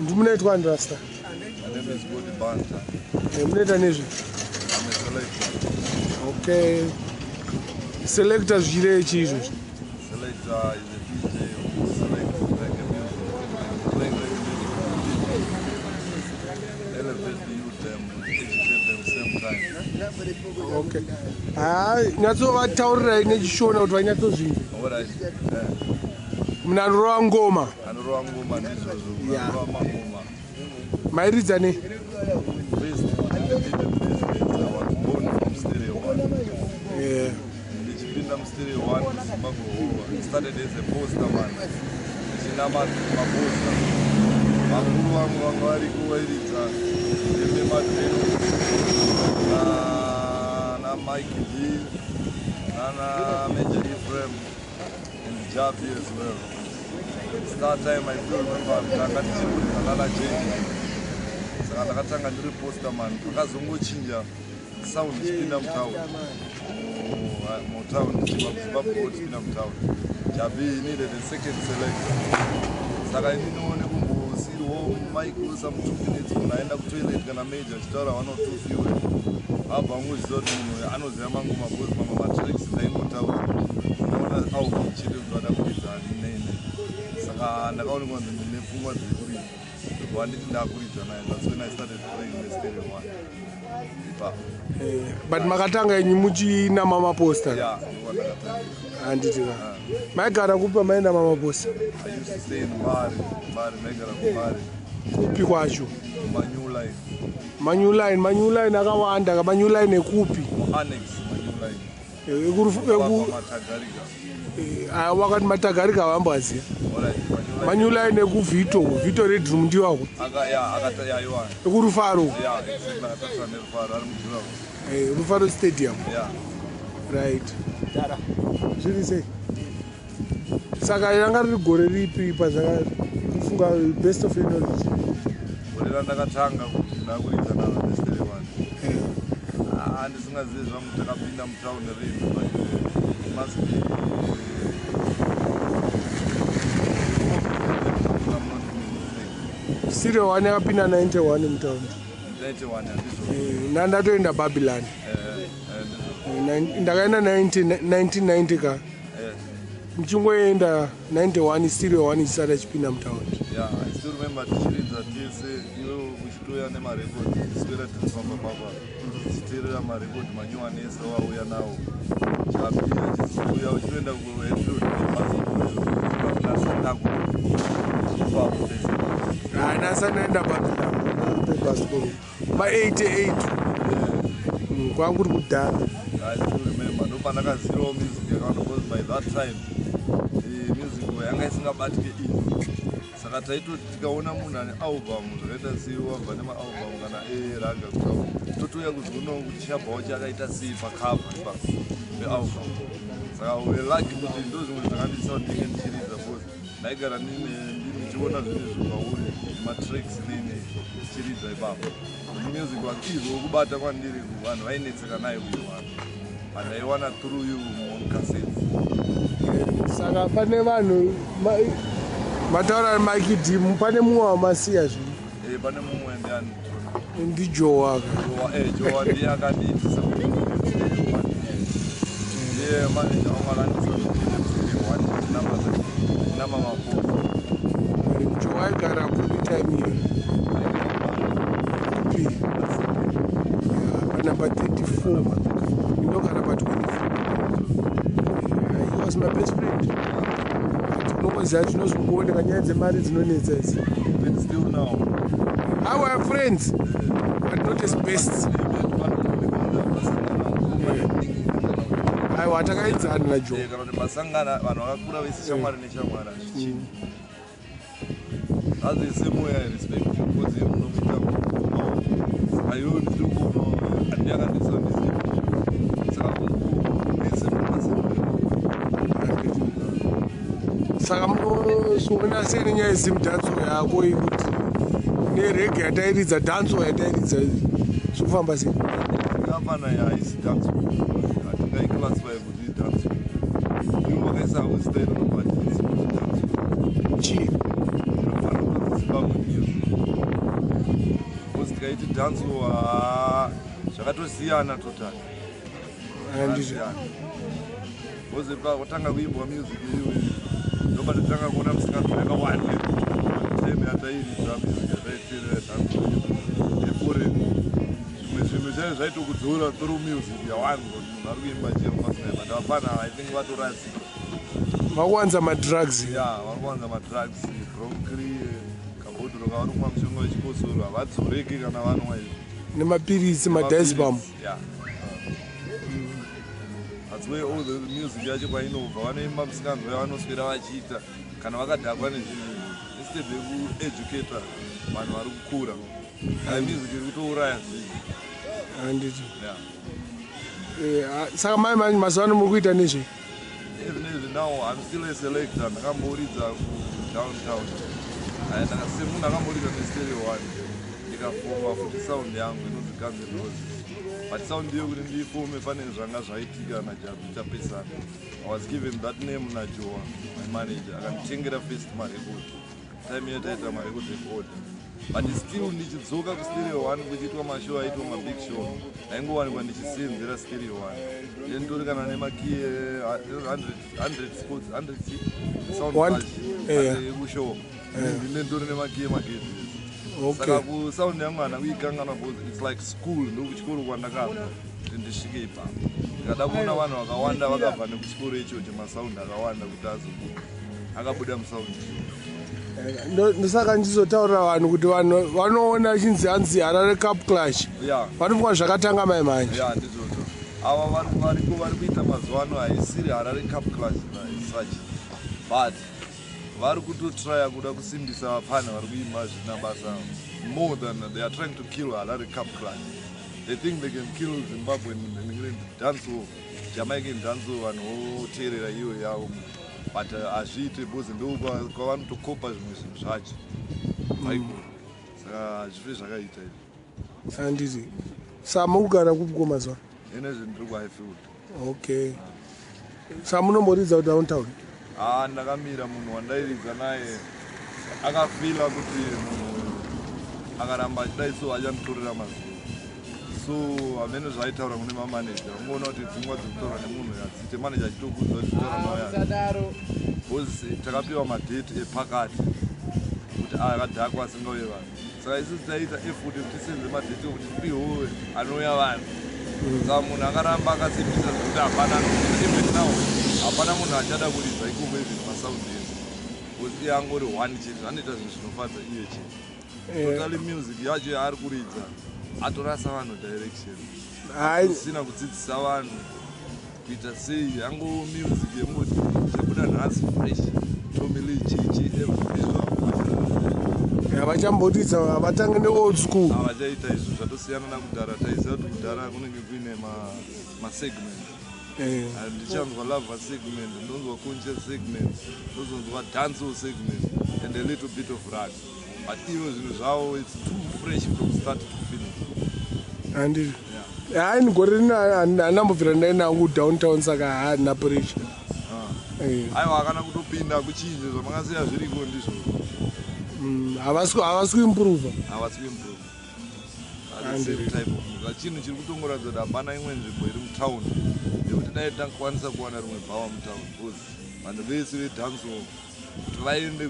Ndimunoitwa Rasta? My name is Godi Banta. Munoita nezve? I'm a selector. Okay, selector zvichirei chii izvozvo? Selector is a DJ who selects reggae music, playing reggae music for DJ. Elevate the youth them, educate them same time. Okay, hai, nyatsovataurirai nechishona kuti vanyatsozvinzwa. What I Munhu anorova ngoma. Anorova ngoma, ndizvozvo. Anorova mangoma. Mairidza ne? First, I'm the DJ president. I was born from Stereo One. Ndichipinda muStereo One muZimbabwe Hall, started as a poster man, ndichinama maposter. Vakuru vangu vanga variko vairidza Dembe Madreno naMike D nana Major Ephraim and Jabi as well. Star time, I still remember ndanga tichikuridza nana Jenji. Saka ndakatanga ndiri poster man. Pakazongochinja sound ichipinda mutown, mutown Zimbabwe, tipinda mutown, Jabi needed a second selector. Saka ininiwo nekumbosirwo mike some 2 minutes, munhu aenda kutoilet kana major achitaura one or two few, abva angoziva kuti munhu uyu anoziva mangoma, because mamwe matracks ndaingotaura, ndaona album chete kuti vada kuridza nene. Saka ndakaonekwa kunzi ndine pfungwa dzekuridza, ndobva nditi ndakuridza naye. That's when I started playing neStereo One ipapo. But makatanga inyi muchinama maposter? Yeah, ndiko ndakatanga. Handiti ka maigara kupi mainama maposter? I used to stay in Mbare. Mbare, ndaigara kuMbare. Kupi kwacho? MaNew Line. MaNew Line, maNew Line akawanda ka, maNew Line ekupi? MuAnnex, maNew Line. Matagarika. Wakati Matagarika vamboaziva. Alright, maNew Line. MaNew Line ekuVito, Vito Redroom ndiwako? Aka ya, akata ya iwa. EkuRufaro? Yeah, exactly, akatarisa neRufaro, ari mudhura. Rufaro Stadium. Yeah. Right, zviri sei? Saka ranga riri gore ripi pazvaka kufunga, best of your knowledge? Gore randakatanga kuti ndakuridza navo neStereo One. Ah, ndisingazivi zvangu takapinda mutown rini, but it must be, I'm not mistaken. Stereo One yakapinda 91 mutaundi. 91, handizvo? Nandatoenda Babylon. Ndizvo. Ndakaenda 90 1990 ka. Ndichingoenda 91, Stereo One isati achipinda mutaundi. Yeah, I still remember tichiridza tese, iwe uchitouya nemarekodi, tiswera tiri pamba papa tichiteerera marekodi manyowani ese wauya nawo. Chapi achizouya, uchitoenda kuHatfield nebhasikoro ipapo pese. Haana ndaenda Babylon pebhasikoro ma88. Kwangu kuri kudhara. I still remember ndopandakazirawo music yakawanda, because by that time music yanga isingabatike easy. Saka taitoti tikaona munhu ane album zvakaita sei, wabva nemaalbum kana eragga kutaura, totouya kuzoonawo kuti shabva wacho akaita sei pacover ipapo pealbum. Saka we're lucky kuti ndo zvimwe zvakandisa kuti ndinge ndichiridza, because ndaigara ndichiona zvinhu izvo pauri matracks nene tichiridza ipapo. Music was easy wokubata kwandiri, vanhu vainetseka nayo kuiwana, but ndaiwana through you on cassettes. Saka pane vanhu mataura Mike D, pane mumwe wamasiya zvino? Pane mumwe, ndiani? NdiJowa ka. Jowa, Jowa ndiye akandiitisa kuti ndiye manager wangu, akandiitisa kuti ndipinde One ndichinama maposter. Jowa aigara kupi time iyoyo? Kupi? Panumber 34, ndinogara pa24. He was my best friend, but unongoziva tinozongooneka, nyaya dzemari dzinonetsa idzi. Even still now. Our friends, but not as best. Aiwa, takaidzana naJoe. Kana kuti masangana vanhu vakakura vese, shamwari neshamwari, hazvichinji. That's the same way I respect you, because iye munomuita mukumawo. Saka iwewe ndiri kuonawo handi akandisa ndizive, saka mese muri pasame. Saka munozoona sei nenyaya yeZimdancehall yako iyi, kuti nereggae yatairidza, dancehall yatairidza, zvikufamba sei? Yakafana, haisi dancehall, hatingaiclassify kuti idancehall. Ivo vakaisa style, but isi kuti dancehall. Chii? Inofanira kunzi Zimbabwe music. Dancehall, ah, zvakatosiyana totally. Handiti. Because watanga kuimbwa music iyoyo, ndopatatanga kuona musikanzwa yakawanda. Time yatairidza music yataiteerera, dancehall yeforeign, zvimwe zvinhu chaivo zvaitokudzora through music yawanzwa kuti munhu ari kuimba chero masinai. But hapana, I think vatorasika. Vakuwanza madrugs. Ya, vari kuwanza madrugs, broncri, kabhodhoro kavari kumwa, mushonga wechikosoro, havadzoreki kana vanwa izvi. Nemapiritsi, madiazepam. Yeah. That's where all the music yacho kwainobva. Vanoimba musikanzwa yavanoswera vachiita kana vakadhakwa nezvinhu izvi, instead yekueducata vanhu vari kukura. Kana music iri kutouraya zvinhu. Handiti. Yeah. Saka mai manje mazuva ano muri kuita nezvei? Ezvinezvi now I'm still a selector. Ndakamboridza kuDowntown. Semunhu akamboridza neStereo One, ndikafoma futi sound yangu inonzi Guns and Roses. But sound iyo, kuti ndiifome, pane zvanga zvaitika naJabi Chapesana. I was given that name naJoa, my manager, akanditengera first marecord. Time iyo taita marecord record, but still ndichidzoka kuStereo One kuchiitwa mashow, aitwa mabig show, ndaingowanikwa ndichisenzera Stereo One. Nditori kana nemakiye 100 spots, 100 sound ekushow, ndine nditori nemakiye magedhi. Saka kusound yangu hana kuikanganwa because it's like school, ndokuchikoro kwandakabva kuti ndisvike ipapo. Ndikada kuona vanhu vakawanda vakabva nekuchikoro ichocho, masound akawanda kuti azobuda, akabuda musound. Ndosaka ndichizotaurira vanhu kuti vanhu vanoona chinzi hanzi Harare Cup Clash, vanofunga zvakatanga mai manje. Ya, ndizvozvo. Ava variko vari kuita mazuva ano haisiri Harare Cup Clash such, but vari kutotraya kuda kusimbisa vapfana vari kuimba zvisina basa more than they are trying to kill Harare Cup Clash. They think they can kill Zimbabwe dancehall, Jamaican dancehall, vanhu voteerera iyo yavo, but hazviite because ndo kwavanotokopa zvimwe zvinhu zvacho vaiko. Saka hazvife zvakaita izvi. Handiti. Sa mukugara kupi ko mazuva? Ine ndiri kuHighfield. Okay, sa munomboridza kuDowntown? Ha, ndakamira. Munhu wandairidza naye akafila kuti munhu uyu akaramba achidai so achanditorera mazuva. So hamene zvaaitaura kune mamaneja, ungoona kuti pfungwa dzekutaura nemunhu hadziite. Maneja achitokuudza kuti taura naye, because takapiwa madheti epakati kuti akadhakwa asingauye vanhu. Saka isusu taiita effort yekuti tisenze madheti ekuti tipiwewo anouya vanhu. Saka munhu akaramba akasimbisa zvekuti hapana. Even now hapana munhu achada kuridza ikoko, even masound ese, because iye angori one chete, anoita zvinhu zvinofadza iye chete. Totally music yacho yaari kuridza atorasa vanhu direction. Hai. Usina kudzidzisa vanhu kuita sei, ango music yekungoti chabuda nhasi fresh, Tommy Lee, chichi, everything zvakuita. Havachamboridza, havatange neold school. Havachaita izvo, zvatosiyana nakudhara. Taiziva kuti kudhara kunenge kuine masegment. Ndichanzwa lover segment, ndonzwa conscious segment, ndozonzwa dancehall segment and a little bit of rap. But ivo zvinhu zvavo, it's too fresh from start to finish. Handiti. Hai, gore rino handambobvira ndaenda kuDowntown, saka handina pressure. Aiwa, kana kutopinda kuchinje, zvamakasiya zviriko ndizvo. Havasi kuimprova. Havasi kuimprova. The same type of music. Chinhu chiri kutongoratidza kuti hapana imwe nzvimbo iri mutauni yekuti dai takwanisa kuwana rimwe bhawa mutauni, because vanhu vese vedancehall kuti vaende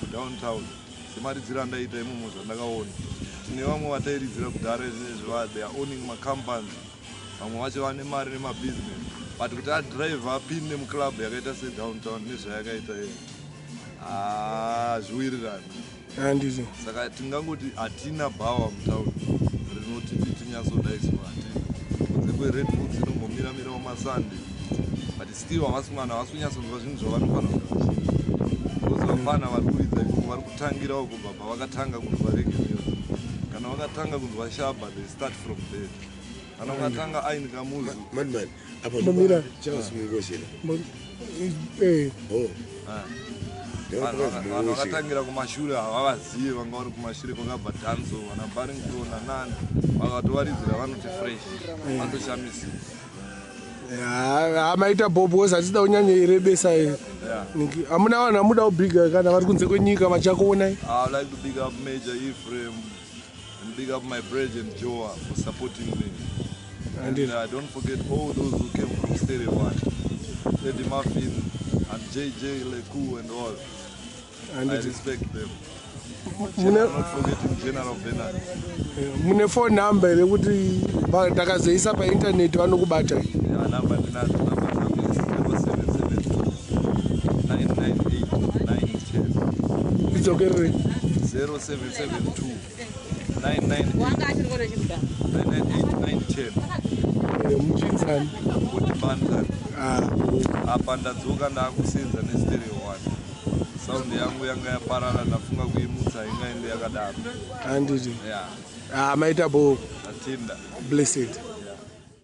kuDowntown, semaridziro andaita imomo, zvandakaona, tine vamwe vatairidzira kudhara, izvinezvi they are owning macompanies, vamwe vacho vane mari nemabusiness, but kuti adrive apinde muclub yakaita seDowntown nezvayakaita iyo, hazviwirirani. Handiti. Saka tingangoti hatina bhawa mutauni rinotiti tinyatsodaiswa, hatina, kunze kweRed Roots inombomira-mirawo maSunday, but still havasi, vanhu havasi kunyatsonzwa zvinhu zvavanofanira kuita vachiita, because vafana vari kuridza ikoko vari kutangirawo kubva pavakatanga kunzwa reggae music. Kana vakatanga kunzwa Shabba, they start from there. Kana ukatanga aini Kamuzu. Madman apa. Mamira. Charles Mungoshela. Eh. Oh. Vanhu vakatangira kumashure havavazive, vanga vari kumashure kwakabva dancehall, vana Barrington nanani, vakatovaridzira vanoti fresh, vanotoshamisika. Ha, maita bob, because hatida kunyanya irebesa. Hamuna vanhu vamuda kubhiga kana vari kunze kwenyika vachakuonai? I would like to big up Major Ephraim, And big up my brethren Joa for supporting me. And Handiti. don't forget all those who came from Stereo One, Eddie Muffin and JJ Leku and all. I Handiti. respect them. Mune Not forgetting General Bernard. Mune phone number here kuti takazoisa paintaneti vanokubata? Yeah, number ndinadzo. Number dzangu is 0772 998 910. Idzokerere. 0772 998 998 910. Muchinzani? Kuti Bantan. Ah. Apa ndadzoka, ndaakusenza neStereo One. Sound yangu yanga yaparara, ndafunga kuimutsa, ingaende yakadaro. Handiti. Yeah. Ah, maita bo. Ndatinda. Blessed.